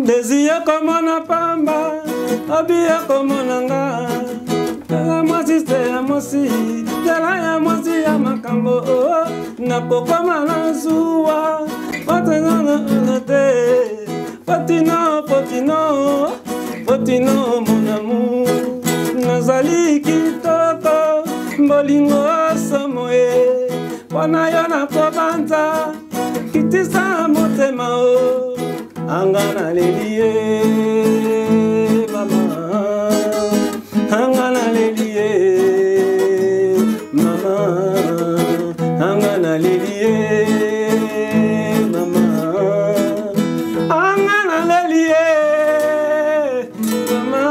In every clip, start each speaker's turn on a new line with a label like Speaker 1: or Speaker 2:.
Speaker 1: Desi okomona pamba, obi okomona nga. Tala mwasi se ya mwasi, tala ya mwasi ya makambo. Oh, nakokoma na zuwa, otenana te. Potino, potino, potino mon amour. Nazali kitoko, bolingo somo e. Mpona yo nakobanza. Kitisa motema o anga naleli ye mama anga naleli ye mama anga naleli ye mama anga naleli ye mama.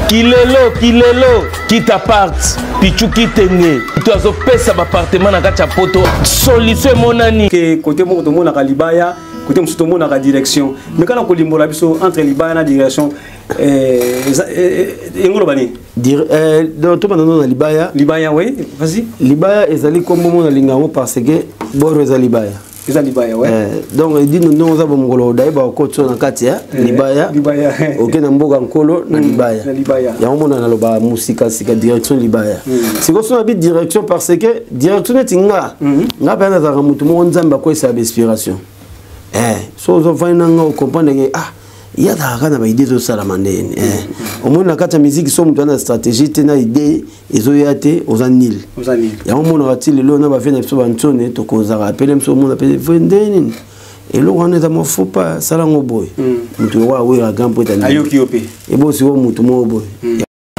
Speaker 2: Kilelo, kilelo, kita part, Pichu Kitenge, to azopesa ba appartement na kati ya poto, solution emonani.
Speaker 1: Ke côté moko tomonaka libaya, côté mosusu tomonaka direction. Mais kana kolimbola biso entre libaya na direction, eh, eh, eh, engoloba nini?
Speaker 3: Dire, eh, donc tobanda nano na libaya.
Speaker 1: Libaya, oui, vas-y.
Speaker 3: Libaya ezali kombo mona linga yango parce que boro eza libaya.
Speaker 1: Eza libaya, ouais.
Speaker 3: Eh, donc edino ndongo oza bomokolo dayeba okoti na kati ya
Speaker 1: eh,
Speaker 3: libaya,
Speaker 1: libaya.
Speaker 3: Oke na mboka nkolo na libaya.
Speaker 1: Na libaya.
Speaker 3: Yango mona naloba musika sika direction libaya. Sikoyo so na bi direction parce que direction neti nga. Nga pe nazalaka motu moko Nzambe akwesa ba inspiration. Eh, so ozofandi na nga okomprendre ke ah ye azalaka kaka na ba idée ezosalama ndeni. Eh, omoni na kati ya musique so moto aza na stratégie te na idée ezoya te, oza nil.
Speaker 1: Oza nil.
Speaker 3: Yango omonaka ti lelo na bavie na biso bantsone tokozaka pele biso omona pe vrai nde nini eloko wana eza mwa faux pas, sala yango boye. Moto oyo awera grand poète ali.
Speaker 1: Ayoki yo pe.
Speaker 3: Ebo sikoyo moto moko boye.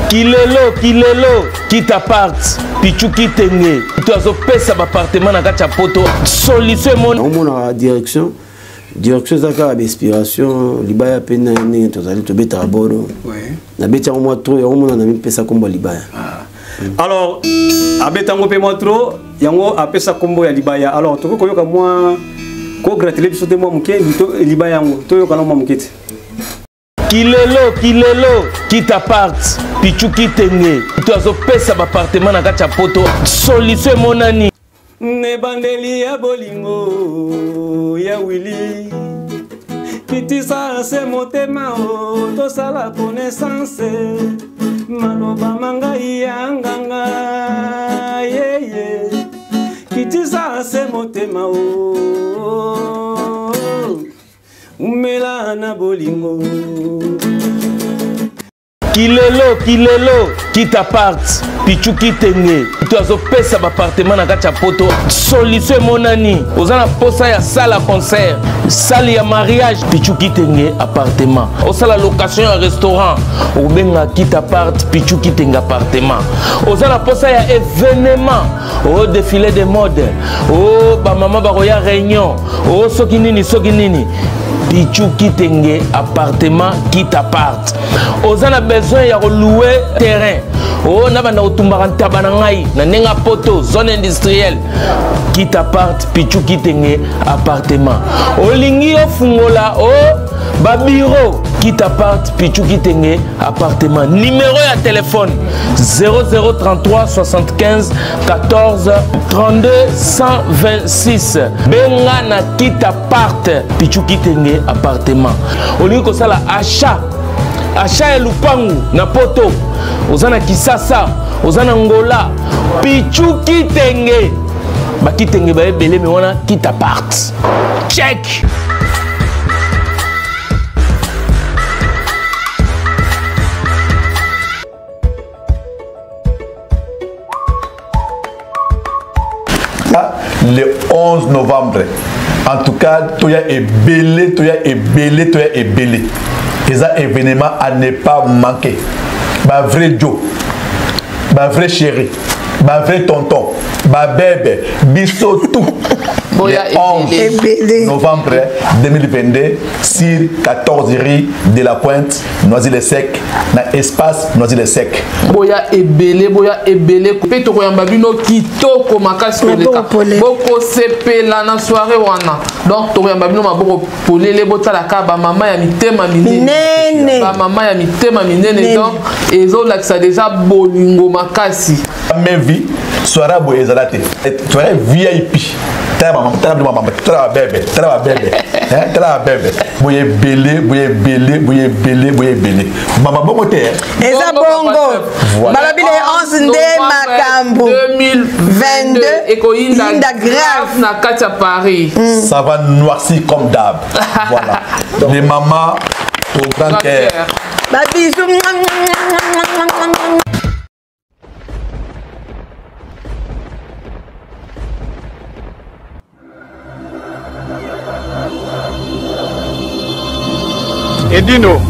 Speaker 2: Kilelo, kilelo, kita part, Pichu Kitenge, to azopesa ba appartement na kati ya poto, solution emoni.
Speaker 3: Yango omonaka direction, direction eza kaka ba inspiration, libaya pe na ndenge tozali tobetaka bolo. Nabeti yango mwa trop, yango mona na mipesa kombo ya libaya.
Speaker 1: Alors, abeta yango pe mwa trop, yango apesa kombo ya libaya. Alors, tokoki koyoka mwa ko gratuler biso te mwa moke, libaya yango, toyoka na mwa moke te.
Speaker 2: Kilelo, kilelo, kita part, Pichu Kitenge, to azopesa ba appartement na kati ya poto, solution emonani.
Speaker 1: Nebandeli ya bolingo ya Willy, kitisa se motema o tosala connaissance, maloba mangai ya nganga yeye, kitisa se motema o umela na bolingo.
Speaker 2: Kilelo, kilelo, kita part, Pichu Kitenge, to azopesa ba appartement na kati ya poto, solution emonani. Oza na posa ya salle ya concert, salle ya mariage, Pichu Kitenge appartement. Osala location ya restaurant, obenga kita part, Pichu Kitenge appartement. Oza na posa ya événement, o défilé de mode, o ba mama bakoya réunion, o soki nini soki nini, Pichu Kitenge appartement kita part. Oza na besoin ya louer terrain, o na banda kotumbaka ntaba na ngai na ndenge ya poto, zone industrielle, kita part, Pichu Kitenge appartement. Olingi ofungola o ba bureau, kita part, Pichu Kitenge appartement. Numéro ya téléphone 0033 75 14 32 126. Benga na kita part, Pichu Kitenge appartement. Olingi kosala achat, achat ya lupangu na poto, oza na Kisasa, oza na Ngola, Pichu Kitenge. Ba Kitenge ba ebele, mais wana kita part. Check.
Speaker 4: Le 11 novembre. En tout cas, Toya est belé, Toya est belé, Toya est belé. Et ça, événement à ne pas manquer. Ma vraie Joe, ma vraie chérie, ma vraie tonton, ma bébé, biso tout.
Speaker 5: Boya
Speaker 4: Le 11
Speaker 5: ebele.
Speaker 4: novembre 2022 sur 14 rue de la Pointe, Noisy-le-Sec, na espace Noisy-le-Sec.
Speaker 5: Boya ebele, boya ebele. Pe tokoyamba bino kitoko makasi
Speaker 6: Maboko
Speaker 5: koleka.
Speaker 6: polele.
Speaker 5: Boko sepela na soirée wana. Donc tokoyamba bino maboko polele, botalaka ba mama ya mitema minene.
Speaker 6: Minene.
Speaker 5: Ba mama ya mitema minene.
Speaker 6: Minene.
Speaker 5: Donc ezolakisa déjà bolingo makasi.
Speaker 4: Même vie. Soirée boye ezala te. Soirée VIP. Tala mama, tala mama, tala babebe, tala babebe. Hein, tala babebe. Boye ebele, boye ebele, boye ebele, boye ebele. Mama bongo te.
Speaker 6: Eza bongo. Balobi le 11 nde makambo.
Speaker 5: 2022 ekoyinda grave na kati ya Paris.
Speaker 4: Ça va noircir comme d'hab. Voilà. Les mamans au grand cœur.
Speaker 6: Ba bisous.
Speaker 7: Edino,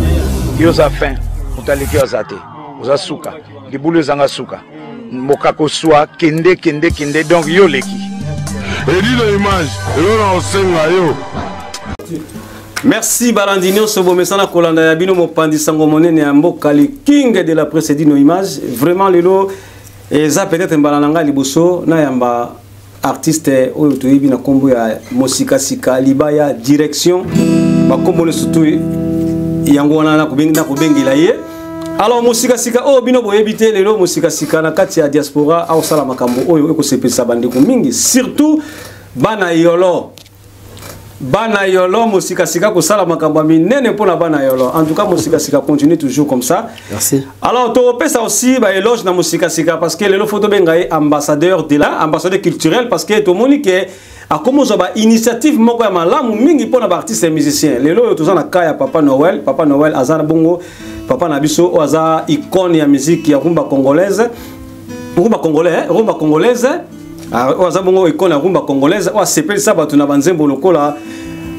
Speaker 7: yo oza fin, moto aleki yo aza te, oza suka, libulu ezanga suka, mokako swa, kende kende kende, donc yo oleki.
Speaker 8: Edino image, eloko na kosenga yo.
Speaker 1: Merci balandi nyonso bomesana kolanda ya bino mopanzi sango monene ya mboka le king de la presse Edino image. Vraiment lelo eza peut-être mbala na ngai liboso nayamba artiste oyo toyebi na kombo ya Mosikasika Libaya direction bakombo nyonso tu yango wana nakobengela ye. Alors Mosikasika oyo bino boyebi te lelo Mosikasika na kati ya diaspora aosala makambo oyo ekosepelisa bandeko mingi surtout bana yolo. Bana yolo Mosikasika kosala makambo ya minene mpona bana yolo. En tout cas Mosikasika continue toujours comme ça.
Speaker 3: Merci.
Speaker 1: Alors topesa aussi ba éloge na Mosikasika parce que lelo photo benga ye ambassadeur de la ambassadeur culturel parce que tomoni ke akomo zo ba initiative moko ya malamu mingi mpona ba artistes et musiciens. Lelo oyo toza na cas ya Papa Noël, Papa Noël aza na bongo papa na biso oyo aza icône ya musique ya rumba congolaise. Rumba congolais, hein? Rumba congolaise. Ah, oyo aza bongo icône ya rumba congolaise oyo asepelisa bato na banzembo lokola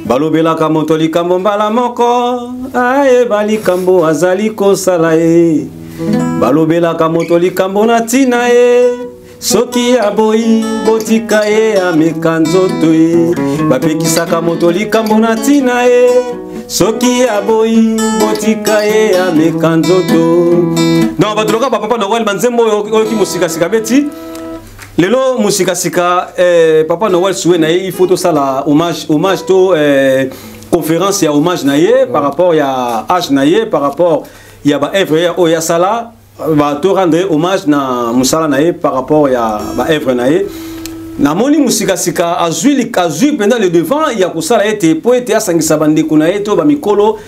Speaker 1: balobelaka moto likambo mbala moko ayeba likambo azali kosala ye, balobelaka moto likambo na ntina ye, soki aboyi botika ye ameka nzoto ye, bapekisaka moto likambo na ntina ye, soki aboyi botika ye ameka nzoto. Donc bato lokola bapapa Noël banzembo oyo oyoki Mosikasika beti lelo Mosikasika Papa Noël souhait na ye il faut tosala hommage, hommage to conférence ya hommage na ye par rapport ya âge na ye, par rapport ya ba œuvre ya oyo ya sala, ba to rendre hommage na mosala na ye par rapport ya ba œuvre na ye. Namoni Mosikasika azwi azwi mpenza le devant ya kosala ete po ete asangisa bandeko na ye to ba mikolo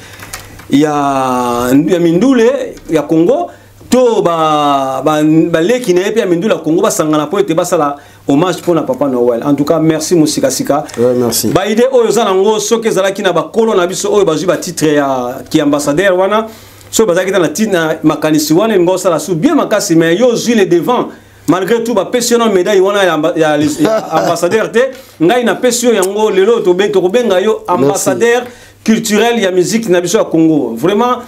Speaker 1: ya mindule ya Congo to baleki na ye mpe ya mindule ya Congo basangana po ete basala hommage mpona Papa Noël. En tout cas merci Mosikasika.
Speaker 3: Ouais, merci.
Speaker 1: Ba idée oyo oza nango soki ezalaki na bakolo na biso oyo bazwi ba titre ya ki ambassadeur wana, soki bazalaki na tina makanisi wana elingi osala su bien makasi, mais yo ozwi le devant malgré tout bapesi yo na médaille wana ya ambassadeur te, ngai napesi yo yango lelo tokobenga yo ambassadeur culturel ya musique na biso ya Congo. Vraiment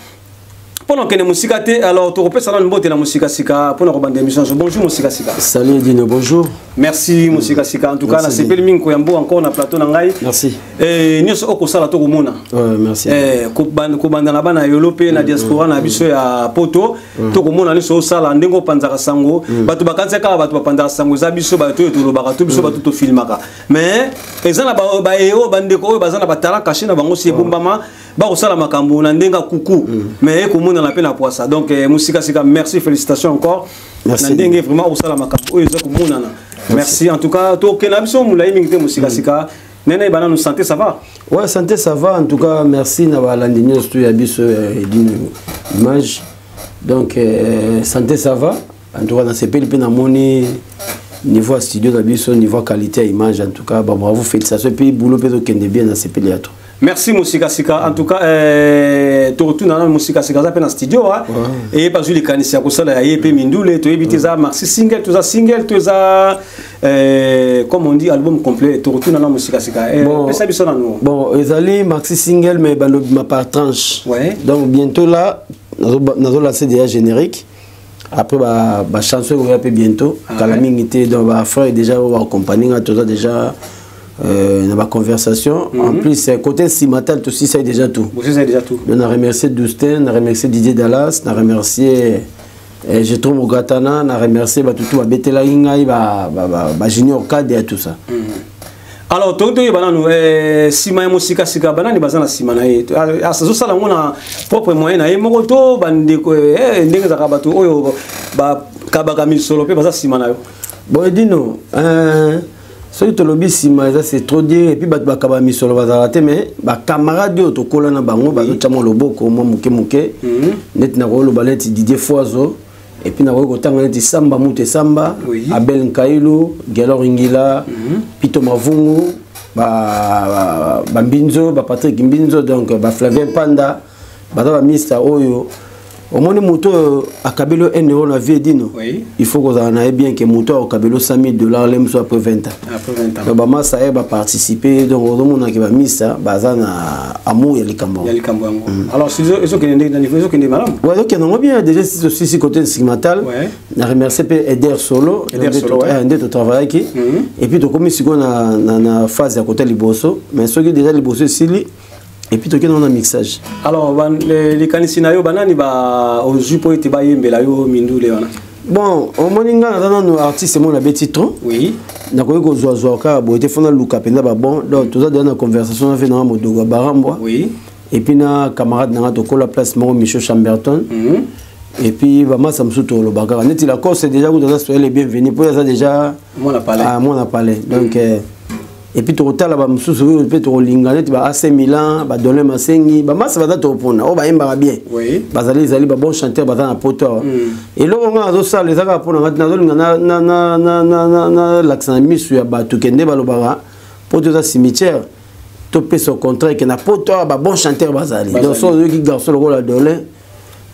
Speaker 1: mpona okende mosika te, alors tokopesa nanu mbote na Mosikasika mpona kobanda émission. Bonjour Mosikasika.
Speaker 3: Salut Edino, bonjour.
Speaker 1: Merci Mosikasika. En tout cas,
Speaker 3: Merci,
Speaker 1: nasepeli mingi koyambo encore na plateau na ngai.
Speaker 3: Merci.
Speaker 1: Nyonso okosala tokomona.
Speaker 3: Ouais, merci.
Speaker 1: Kobanda na bana yolo pe na diaspora na biso ya poto, tokomona nyonso osala ndenge opanzaka sango. Bato bakanisa kaka bato bapanzaka sango eza biso bato oyo tolobaka to biso bato tofilmaka. Mais eza na ba eo bandeko oyo baza na ba talent caché na bango si ebombama, bakosala makambo na ndenge ya kuku. Mais ekomonana pe na poisa. Donc Mosikasika, merci, félicitations encore.
Speaker 3: Merci.
Speaker 1: Na ndenge vraiment osala makambo oyo eza komonana. Merci. En tout cas, tokenda biso molai mingi te Mosikasika. Nene bana nous santé ça va?
Speaker 3: Ouais, santé ça va. En tout cas, merci na balandi nyonso ya biso Edino image. Donc santé ça va. En tout cas, dans ces pays pe na moni niveau studio na biso niveau qualité image en tout cas, bah, bravo, félicitations et puis boulot pe tokende bien dans ces pays to.
Speaker 1: Merci Mosikasika. En tout cas, to retourne dans Mosikasika za pe na studio, hein. Et pas les kanisi ya kosala ya yepe mindule, to yebite za maxi single, to za single, to za comme on dit album complet, to retourne dans Mosikasika. Pesa biso na nous.
Speaker 3: Bon, ezali maxi single mais bando ma par tranche. Donc bientôt là, nazo lancer déjà générique. Après ba chanson oyo pe bientôt. Kala mingi te, donc ba frère déjà ba accompagner nga toza déjà dans ma conversation. En plus, côté instrumental, tout ça est déjà tout.
Speaker 1: Tout ça est déjà tout.
Speaker 3: On a remercié Doustin, on a remercié Didier Dallas, on a remercié Jetro Mogatana, on a remercié Batutu, Betela Ingai, Junior Kade et tout ça.
Speaker 1: Alors, toto yo bananu, sima ya mosika sika banani baza na sima na ye. Ah, azo sala ngo na propre moyen na ye moko to bandeko, ndenge ezalaka bato oyo ba kabaka misolo pe baza sima na yo.
Speaker 3: Bon, Edino, soki tolobi nsima eza, c'est trop dire. Et puis bato bakaba misolo bazalaka te, mais bacamarade oyo tokola na bango bazotya mwa loboko mwa moke moke. Neti nakoloba neti Didier Foizo, et puis nakoki kotanga neti Samba Mutu Esamba, Abel Nkailu, Gelor Ingila, Pito Mavungu, Bambinzo, Bapatrik Mbinzo, donc Baflavien Panda. Baza bamista oyo omoni moto oyo akabeli yo 1 euro na vie, Edino, il faut kozala na ye bien ke moto oyo akabeli yo 100 000 $ le mosusu après 20 ans.
Speaker 1: Après 20 ans.
Speaker 3: Donc bamasa ye baparticipe, donc ozomonake bamisa baza na amour ya likambo.
Speaker 1: Ya likambo yango. Alors ezokende ndenge na niveau, ezokende malamu?
Speaker 3: Ouais, ezokende yango bien. Déjà si tosisi côté instrumental, na remercie mpe Eder Solo.
Speaker 1: Eder Solo, ouais.
Speaker 3: Nde totravaillaki et puis tokomi sikoyo na phase ya côté liboso, mais soki déjà liboso esili et puis tokende na mixage.
Speaker 1: Alors likanisi na yo, banani ba ozwi mpo ete bayembela yo mindule wana?
Speaker 3: Bon, omoni nga naza nanu artiste mo nabeti trop. Nakoki kozwazwa kaka boye te, fona luka mpenza babon. Donc toza deja na conversation na ve nanga Modogo ya Barambwa et puis na camarade nanga tokola place moko, Micho Chamberton, et puis bamasa mosusu toloba kaka neti Lacoste. Déjà kutu aza, soyez les bienvenus, mpo aza déjà
Speaker 1: Mwana palais.
Speaker 3: Ah, mwana palais. Donc et puis tokotala bamosusu oyo mpe tokolinga neti ba AC Milan, badolin Masengi, bamasa baza topona oyo bayembaka bien. Bazali, ezali babon chanteur, baza na poto awa. Eloko nga nazosala eza kaka mpona nga te, nazolinga nalakisa na misu ya bato kende balobaka poto eza cimetière. Topesa au contraire ke na poto awa babon chanteur bazali. Donc so oyoki garçon lokola Dolin,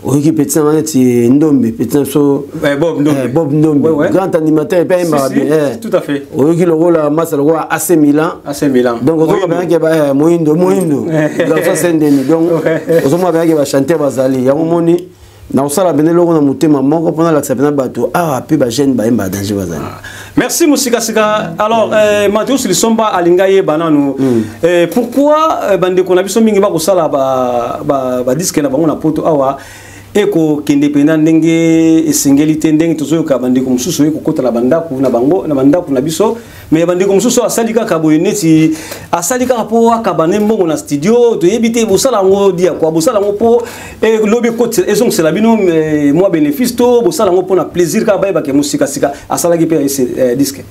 Speaker 3: oyoki petit nanga neti Ndombe, petit na biso.
Speaker 1: Bob Ndombe.
Speaker 3: Bob Ndombe, grand animateur epe ayembaka
Speaker 1: Si,
Speaker 3: bien.
Speaker 1: tout à fait.
Speaker 3: Oyoki lokola masa lokola AC Milan.
Speaker 1: AC Milan.
Speaker 3: Donc ozomona
Speaker 1: Moyindo.
Speaker 3: bayaki moyindo, moyindo garçon Saint-Denis. Donc ozomona bayaki bachanteur bazali. Yango moni na kosala pene eloko na motema moko mpona alakisa pena bato awa mpe bajeune bayembaka danger bazali.
Speaker 1: Merci Moussika. Alors, Mathieu Lisomba alinga ye bananu. Pourquoi bandeko na biso mingi ba kosala ba disque na bango na poto awa eko kende pena ndenge esengeli te, ndenge tozoyoka bandeko mosusu ekokota na bandako na bango, na bandako na biso, mais bandeko mosusu asali kaka boye, neti asali kaka mpo akaba ne mbongo na studio? Toyebi te bosala yango dia kwa bosala yango mpo lobi ekotisa ezongisela bino mwa bénéfice, to bosala yango mpo na plaisir kaka bayebake Mosikasika asalaki mpe disque?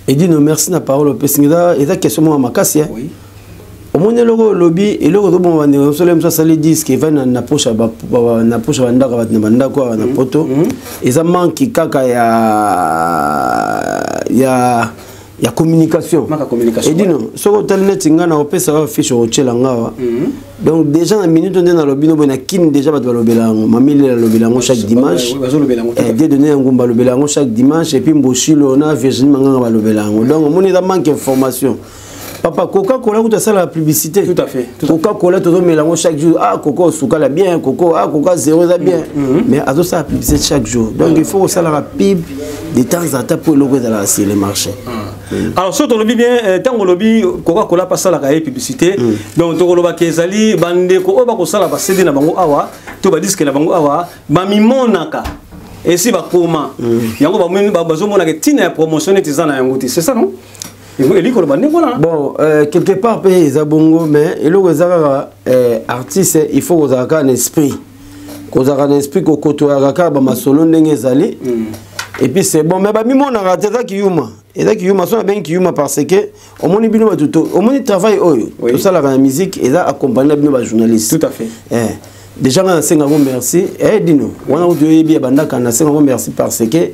Speaker 3: Edino, merci na parole opesi. Eza question moko ya makasi, eh. Omoni eloko olobi, eloko ozoboma bandeko nyonso, le mosu asali disque evai na poche na poche ya bandako ya bato na bandako awa na poto, eza manque kaka ya communication.
Speaker 1: Manque ya communication.
Speaker 3: Edino, soki otali neti ngai na opesa wa fiche okotiela nga awa, donc déjà na minute nde nalobi no boye, na Kini déjà bato balobela yango, Mamile alobela yango chaque dimanche.
Speaker 1: Bazolobela yango, tout à fait.
Speaker 3: Dieudonné ya Ngumba alobela yango chaque dimanche, et puis Mboshilo na Virginie Manganga balobela yango. Donc omoni eza manque information, papa. Coca Cola kutu asalaka publicité.
Speaker 1: Tout à fait.
Speaker 3: Coca Cola tozomela yango chaque jour. Ah, coca osukala bien, coco, ah, coca zéro eza bien, mais azosala publicité chaque jour. Donc il faut kosalaka pub de temps en temps mpo eloko ezalaka sur le marché.
Speaker 1: Alors soki tolobi bien, ntango olobi Coca Cola asalaka ye publicité, donc tokolobaka ezali bandeko oyo bakosala baCD na bango awa to badisque na bango awa, bamimonaka esi bakoma yango, bazomonaka ntina ya promotion neti eza na yango te. C'est ça, non? Eli koloba ndenge wana?
Speaker 3: Bon, quelque part mpe eza bongo, mais eloko eza kaka artiste il faut kozala kaka na esprit, kozalaka na esprit, kokotoyaka kaka bamasolo ndenge ezali et puis c'est bon. Mais bamimonaka te, eza kiyuma, eza kiyuma. So nabengi kiyuma parce que omoni bino bato, omoni travail oyo tosalaka na musique eza accompagné na bino bajournaliste.
Speaker 1: Tout à fait.
Speaker 3: Déjà nga nasengango merci, Dino wana kutu oyebi ya bandaka, nasengango merci parce que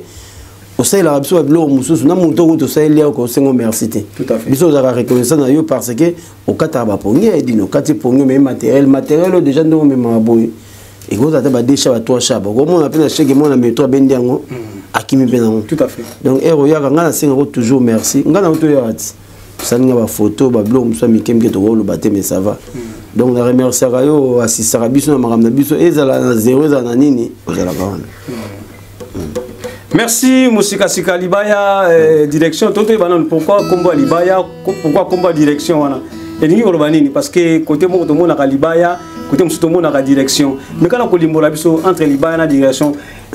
Speaker 3: osalelaka biso babiloko mosusu na moto okuti osaleli yako osengo merci te. Biso ozalaka reconnaissant na yo parce que okataka bapongi ya Dino, okati pongi, omemi matériel, matériel oyo déjà ndenge omemaka boye ekozala te ba 2 chars, ba 3 chars, bokomona mpe na cheke mona metro abendi yango, akimi mpe nango.
Speaker 1: Tout à fait.
Speaker 3: Donc ere oyaka, ngai nasengako toujours merci. Ngai nango toyaka ti osali nga bafoto, babiloko mosusu ya mike mike tokoloba te, mais ça va. Donc na remerciaka yo, asisaka biso na makambo na biso, ezala na zéro, ezala na nini, ozalaka wana.
Speaker 1: Merci Musikasika Libaya, direction. Toto ebana, pourquoi kombo ya Libaya? Pourquoi kombo ya direction wana? Elingi koloba nini? Parce que côté moko tomonaka Libaya, côté mosusu tomonaka direction. Mais kana kolimbola biso entre Libaya na direction,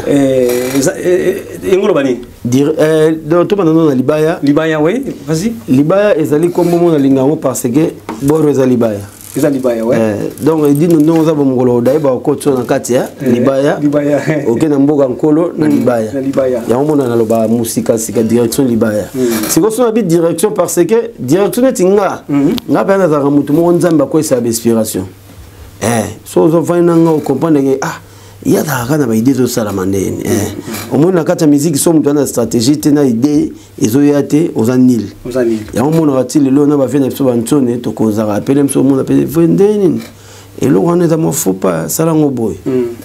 Speaker 1: elingi koloba nini?
Speaker 3: Donc tobanda nano na Libaya.
Speaker 1: Libaya, oui, vas-y.
Speaker 3: Libaya ezali kombo mo nalinga yango parce que boro eza libaya.
Speaker 1: Eza libaya, ouais.
Speaker 3: Eh, donc edino ndongo oza bomokolo dayeba okoti na kati ya
Speaker 1: eh,
Speaker 3: libaya
Speaker 1: libaya
Speaker 3: oke na mboka nkolo na libaya
Speaker 1: na libaya
Speaker 3: yango mona naloba mosika sika direction libaya sikoyo so nabi direction parce que direction neti nga nga mpe nazalaka motu moko nzambe akwesaka bainspiration eh, so ozofandi na nga ocomprendre ke ah ye azalaka kaka na baide ezosalama ndeni eh. Omoni na kati ya miziki so moto aza na stratégie te na idée ezoya te, oza nil. Yango omonaka ti lelo na bavie na biso bantsone tokozaka pele biso omona pe vrai nde nini eloko wana eza mwa faux pas, sala yango boye.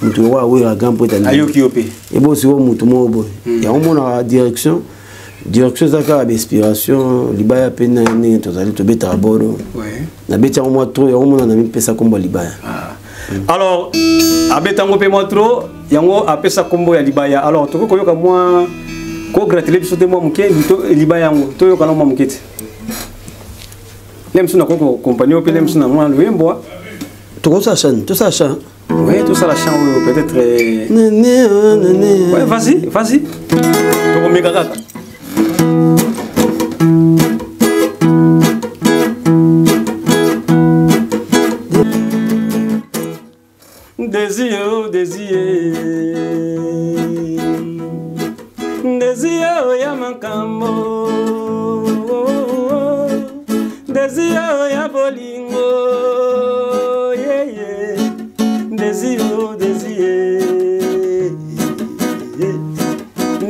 Speaker 3: Moto lokola awera grand poete
Speaker 1: ayoki yo mpe.
Speaker 3: Ebo sikoyo motu moko boye. Yango omonaka direction eza kaka bainspiration. Libaya mpe na ndenge tozali tobetaka bolo, nabeti yango mwa trop, yango omona na mipesa nkombo ya libaya.
Speaker 1: Alors abeta yango mpe mwa trop, yango apesa nkombo ya libaya. Alors tokoki koyoka mwa kogratule biso te mwa moke libaya yango, toyoka na mwa moke te le mosusu nakoki kokompagne yo mpe le mosusu na mwa loyembo.
Speaker 3: Tokosala chan, tosala chan.
Speaker 1: Oui, tosala chan oyo peut-être. Ouais, vas-y, vas-y, tokomeka kaka. Désir, désir, désir ya makambo, désir ya bolingo, yeah. Désir, désir,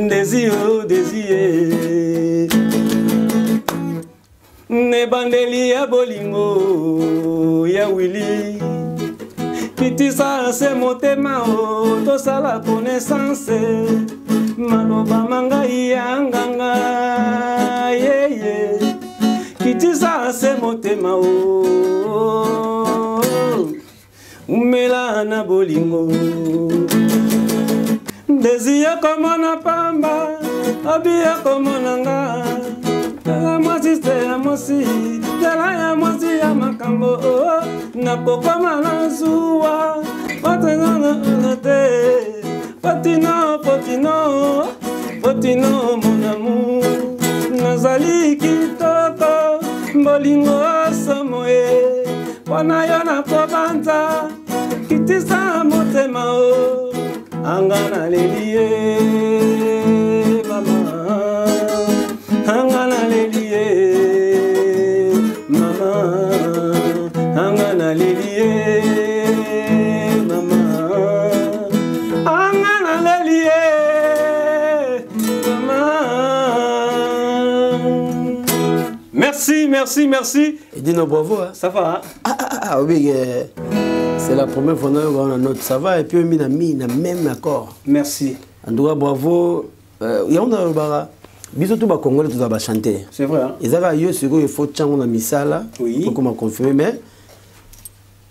Speaker 1: désir, désir, ebandeli ya bolingo ya Wili. Kitisa se motema o tosala connaissance, maloba mangai ya nganga yeye. Kitisa se motema o umela na bolingo. Désir komona pamba, obiya komona nga ya mwasi se ya mwasi tala ya mwasi ya makambo, nakokoma na zuwa otenana te. Potino, potino, potino, mon amour, nazali kitoko, bolingo somo ye mpona yo nakobanza. Kitisa motema o anga naleli ye mama, anga naleli ye mama, anga naleli ye mama, anga naleli ye mama. Merci, merci, merci.
Speaker 3: Edino, bravo, hein.
Speaker 1: Ça va, hein?
Speaker 3: Ah, ah, ah, oui, c'est la première fois qu'on a note, ça va, et puis on a mis le même accord.
Speaker 1: Merci.
Speaker 3: En tout cas, bravo. Yango na lobaka biso to bacongolais toza bachanteur.
Speaker 1: C'est vrai, hein?
Speaker 3: Ezaka yo sikoyo il faut tiango na misala okoma confirme, mais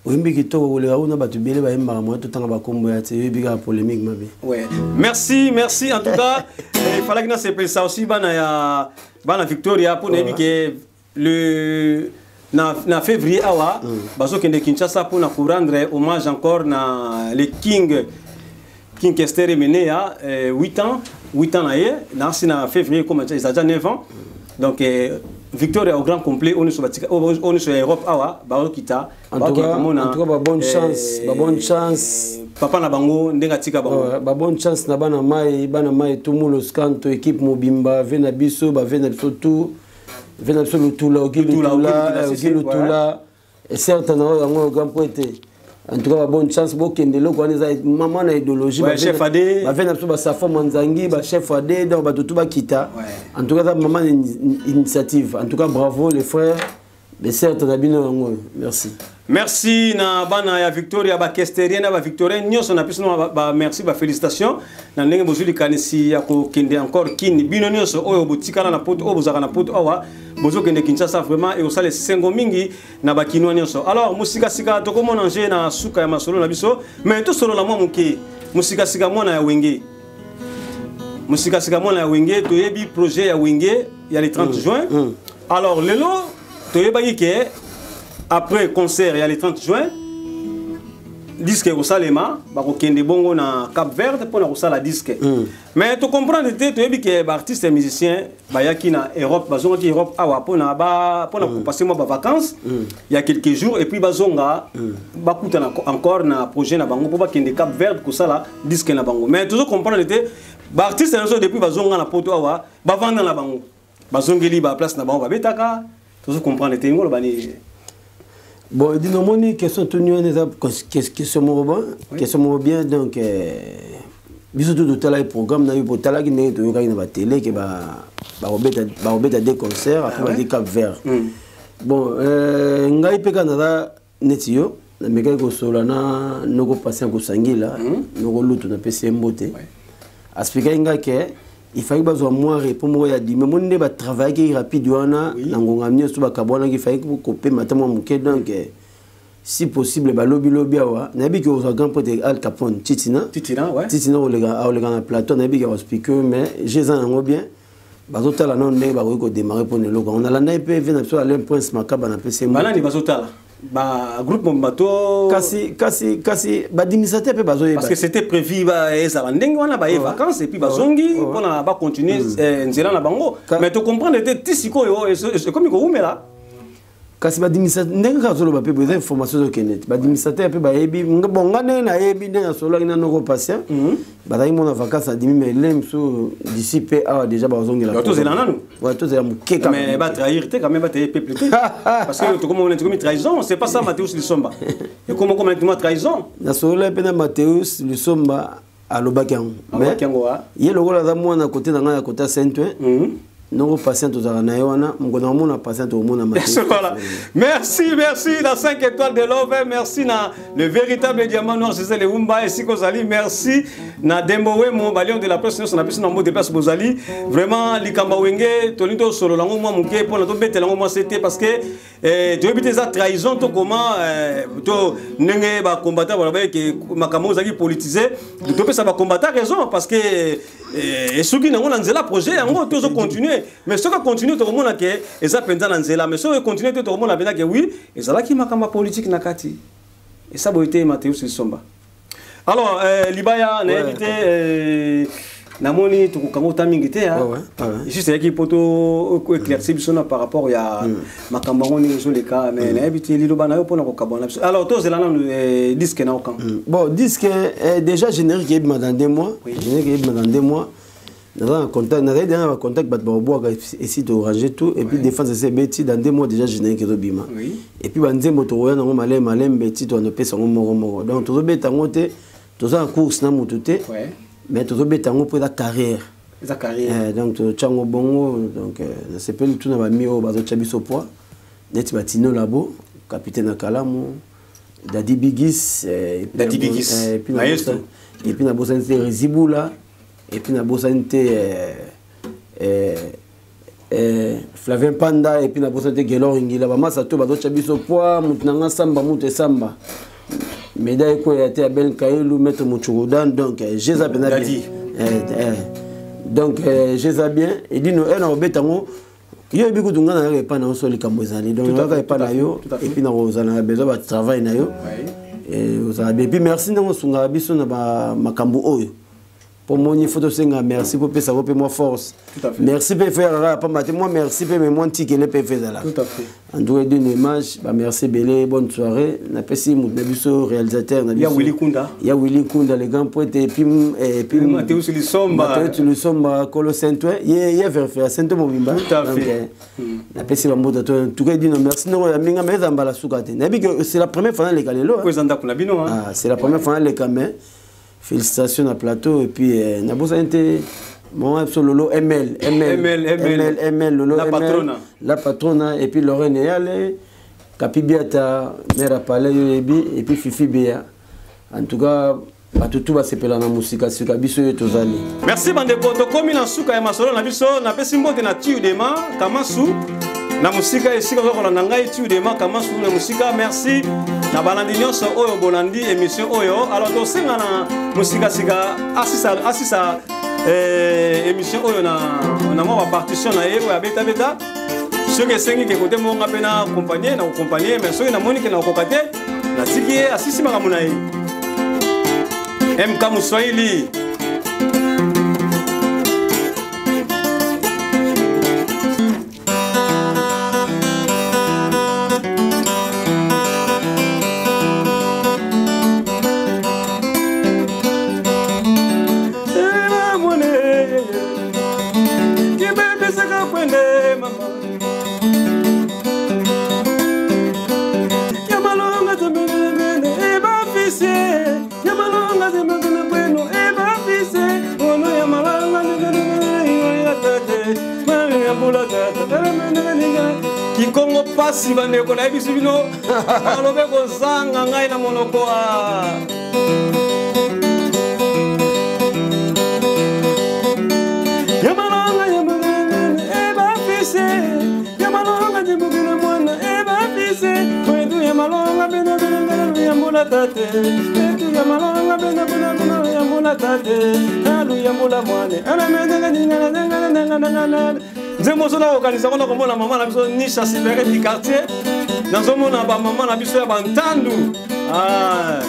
Speaker 3: oyembi kitoko koleka kuna bato ebele bayembaka moya totanga bakombo ya te, oyebi kaka polémique mabe.
Speaker 1: Ouais. Merci, merci. En tout cas, il fallait que nous ça aussi bana ya bana Victoria pour nayebi ke le na février awa bazokende Kinshasa pour na rendre hommage encore na le King King Kester Emeneya, 8 ans, 8 ans na ye na si na février comme ça déjà 9 ans. Donc Victoria au grand complet, on est sur on est sur Europe awa bazokita.
Speaker 3: En tout cas ba bonne chance, ba bonne chance.
Speaker 1: Papa na bango ndenge atika bango.
Speaker 3: Ouais, ba bonne chance na bana mai, bana mai tumulo scanto équipe mobimba ve na biso, ba ve na biso tout ve na biso lutula oki.
Speaker 1: Lutula, Oki.
Speaker 3: Lutula.
Speaker 1: Lutula, si,
Speaker 3: Oki.
Speaker 1: Si,
Speaker 3: Lutula et certes na yango grand prêtre. En tout cas ba bonne chance, bokende eloko wana eza mama na idéologie.
Speaker 1: Ouais, chef AD.
Speaker 3: Bave na biso basafa manzangi, bachef AD, donc bato tu bakita. En tout cas eza mama na initiative. En tout cas bravo les frères, mais certes na bino yango, merci.
Speaker 1: Merci na bana ya Victoria, bakesterien na bavictorien nyonso na biso na ba merci, ba félicitation na ndenge bozwi likanisi ya kokende encore kini. Bino nyonso oyo botikala na poto, oyo bozalaka na poto awa, bozokende Kinshasa, vraiment ekosala esengo mingi na bakinois nyonso. Alors mosikasika tokomona nje na suka ya masolo na biso, mais tosolola mwa moke. Mosikasika mwana ya Wenge, mosikasika mwana ya Wenge, toyebi projet ya Wenge ya le 30 juin. Alors lelo toyebaki ke après concert ya le 30 juin, Disque ekosalema, bakokende bongo na Cap Verde mpona kosala disque. Mais tocomprendre te, toyebi ke baartiste ya musicien bayaki na Europe, bazongaki Europe awa mpona mpona kopasser mwa bavacances ya quelques jours et puis bazonga, bakutana encore na projet na bango mpo bakende Cap Verde kosala disque na bango. Mais tozo comprendre te, baartiste nyonso depuis bazonga na Poto awa, bavanda na bango, bazongeli baplace na bango babetaka. Tozo comprendre te, ngolo bani.
Speaker 3: Bon, dino moni question tuni wana eza question moko bon, question moko bien. Donc biso tu totalaki programme na yo, totalaki ndenge toyokaki na batele ke bakobeta deux concerts, après baki Cap Vert. Bon, ngai mpe kaka naza neti yo, namekaki kosolola na noko Patient Kosangila, noko Lutu, napesi ye mbote. Aexpliquaki ngai ke ifaki bazwa mwa repos moko ya dime. Moni nde batravaillaki rapide wana na ngonga nyonso bakabwanaki, ifaki kopema ata mwa moke. Donc si possible balobilobi awa, nayebi ke ozwa grand prêtre Al Capone Titina.
Speaker 1: Titina, ouais.
Speaker 3: Titina oleka, aoleka na plateau, nayebi ke aexplique. Mais je eza yango bien, bazotala nano ndenge bakoki kodémarrer mpona eloko yango. Nalandaki mpe vie na biso Alain Prince Makaba, napesi ye mbote.
Speaker 1: Banani bazotala? Ba groupe mobimba to?
Speaker 3: Kasi badimisa te mpe bazoyeba.
Speaker 1: Parce que c'était prévu ba ezala ndenge wana, baye vacances et puis bazongi mpona bacontinue nzela na bango. Mais tocomprendre te, ti sikoyo ekomi kowumela.
Speaker 3: Kasi badimisa ndenge kaka azoloba mpe boye, eza information ezokende te. Badimisateur mpe bayebi. Bon, nga ndenge nayebi, ndenge nasololaki na noko Patient, bazalaki mona vacance adimi, mais le mosusu d'ici mpe awa déjà bazongela.
Speaker 1: Donc, tozela nanu.
Speaker 3: Ouais, tozela moke kaka.
Speaker 1: Mais batrahir te quand même, batrahir peuple te, parce que tokomona tokomi trahison. C'est pas ça, Mathéus Lisomba, ekoma koma tuma trahison.
Speaker 3: Nasololaki mpe na Mathéus Lisomba, alobaki yango.
Speaker 1: Alobaki yango, ah.
Speaker 3: Ye lokola aza mwana kote na ngai ya kota Saint-Ouen, noko Patient tozalaka na ye wana, mokolo namona Patient, tokomona Mathéus.
Speaker 1: Voilà. Merci, merci, la 5 étoiles de Love. Merci, na, le véritable diamant noir, Gisèle Wumba, et Kozali. Merci, na Dembo Wemo, Balion de la presse, nous, on a pu mot de place Bozali. Vraiment, Likamba Wenge, Tolinto Solo, lango, moi, Mouké, pour notre bête, lango, moi, c'était parce que, tu as ça trahison, to comment, to, ndenge, ba combattant, voilà, que, makambo, zaki politisé, to ça va combattre raison, parce que, et ceux qui n'ont pas projet, yango, tozo continuer. Mais soki continue, tokomona ke eza mpenza na nzela. Mais soki continue te, tokomona mpenza ke oui, ezalaki makambo ya politique na kati. Esa boye te, Mateus Lisomba. Alors libaya, nayebi te, namoni tokokanga ota mingi te. Juste eyaki mpo to éclaircir biso na par rapport ya makambo yango ndenge ezoleka. Mais nayebi te, liloba na yo mpona kokabwana biso. Alors tozela nanu disque na okan.
Speaker 3: Bon, disque déjà générique eyebima dans 2 mois. Générique eyebima dans 2 mois. Naza na contact, nazali déjà na bacontact, bato bakobwaka esi, toarrange tout et puis défense esi ebeti. Dans 2 mois déjà générique ezobima. Et puis banzembo tokoya nango malembe malembe ti toanopesa yango moko moko. Donc tozobeta yango te, toza na course na motu te, mais tozobeta yango mpo eza carrière.
Speaker 1: Eza carrière.
Speaker 3: Donc totya yango bongo. Donc nasepeli tuna bami oyo bazotya biso poids, neti batino labo, capitaine na kalamu, Dadi Bigis, et puis
Speaker 1: Dadi Bigis.
Speaker 3: Et puis
Speaker 1: Maestro.
Speaker 3: Et puis nabosani te Rezibula, et puis nabosani te Flavien Panda, et puis nabosani te Gelor Ingila. Bamasa to bazotya biso poids, motu na nga samba, motu esamba, médaille ekweya te, Abel Kaelu, maître Mochurudan. Donc jeza mpenza bien.
Speaker 1: Dadi.
Speaker 3: Donc jeza bien edino e na kobeta yango. Yo yebi kutu ngai nayaka epai na yo so likambo ezali. Donc nayaka epai na yo et puis nakozala na besoin batravail na yo, ozala bien. Et puis merci ndenge osungaka biso na makambo oyo, mpo moni fo tosenga merci mpo opesaka mpe mwa force.
Speaker 1: Tout à fait.
Speaker 3: Merci mpe efo yaka kaka pamba te, mwa merci mpe, mais mwa ntikele mpe efo ezalaka.
Speaker 1: Tout à fait.
Speaker 3: En tout cas, d'une image, bah merci belé, bonne soirée. Napesi moto na biso réalisateur na
Speaker 1: Ya
Speaker 3: biso.
Speaker 1: Willy Kunda.
Speaker 3: Ya Willy Kunda, le grand poète, et puis
Speaker 1: Mathéus Lisomba.
Speaker 3: Mathéus Lisomba, Kolo Saint-Ouen, ye vérifier Saint-Ouen mobimba.
Speaker 1: Tout à
Speaker 3: Donc,
Speaker 1: fait.
Speaker 3: Napesi bambote to. En tout cas, dino merci ndoko ya minga, mais eza mbala suka te. Nayebi que c'est la première fois naleka lelo, hein.
Speaker 1: Ko eza ndako na bino, hein.
Speaker 3: Ah, c'est la première fois naleka, mais félicitations na plateau et puis nabosani te maman biso Lolo ML ML.
Speaker 1: ML, ML.
Speaker 3: ML ML Lolo
Speaker 1: La
Speaker 3: ML,
Speaker 1: patrona.
Speaker 3: La patrona, et puis Lorraine Eyale, Kapi Biata, mère à Palais yoyebi, et puis Fifi Bea. En tout cas, bato tu basepela na mosika sika biso oyo tozali.
Speaker 1: Merci bandeko, tokomi na suka ya masolo na biso. Napesi mbote na Tiu Dema Kamasu na mosika esika oza kolanda ngai, Tiu Dema Kamasu na mosika. Merci na balandi nyonso oyo bolandi émission oyo. Alors tosenga na mosikasika asisa émission oyo na mwa bapartition na ye oyo abetabeta. Soki esengi ke kote monga mpe na accompagne, na koaccompagne, mais soki namoni ke na kokoka te, natiki ye asisi makambo na ye. MK Muswahili. Kikongo pasi bandeko nayebisi bino alobe kozanga ngai na monoko a yamalonga yamalonga ebafise yamalonga jibukina mwana ebafise kwetu yamalonga bena bena bena yambula tate kwetu yamalonga bena bena bena yambula tate alu yambula mwane nzembo ozo nakokanisa ngo nakomona mama na biso nisha sibere du quartier nazomona bamama na biso ya bantandu ah,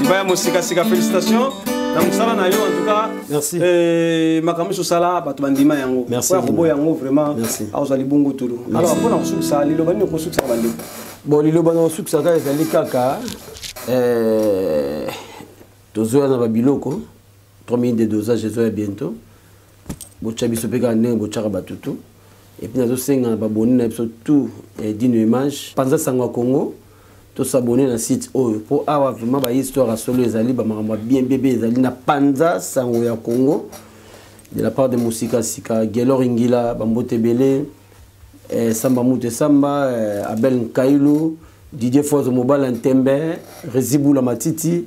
Speaker 1: libaya mosikasika félicitation na mosala na yo en tout cas
Speaker 3: Merci.
Speaker 1: Eh, makambo nyonso osala bato bandima yango
Speaker 3: Merci.
Speaker 1: oyo akoboya yango vraiment
Speaker 3: Merci.
Speaker 1: akozwa libungu tulu alors mpona kosukisa liloba nini okosukisa bandeko
Speaker 3: Bon, liloba na kosukisaka ezali kaka eh, tozoya na babiloko 3 minutes de dosage ezoya bientôt. Botya biso mpe kaka ndenge botyaka bato tout. Et puis nazosenga na baboni na biso tout eh, Dino Image panza sango ya Congo tosabone na site oyo mpo awa vraiment bahistoire ya solo ezali bamakambo ya bien bien bien ezali na panza sango ya Congo de la part de Mosika Sika Gelor Ingila bambote ebele eh, Samba Mute Samba eh, Abel Nkailu Didier Fozo Mobala Ntembe Rezibula Matiti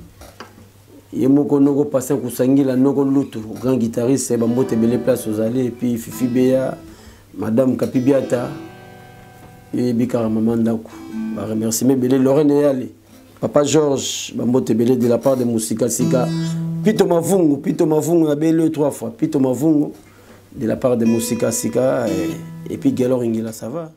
Speaker 3: ye moko noko Patient Kusangila noko Lutu grand guitariste bambote ebele place ozali et puis Fifi Beya Madame Kapi Biata yebi kaka mama ndako ba remerciement ebele Lorraine Eyale Papa Georges bambote ebele de la part de Mosika Sika Pito Mavungu Pito Mavungu na bele trois fois Pito Mavungu de la part de Mosika Sika et puis Gelor Ingila ça va.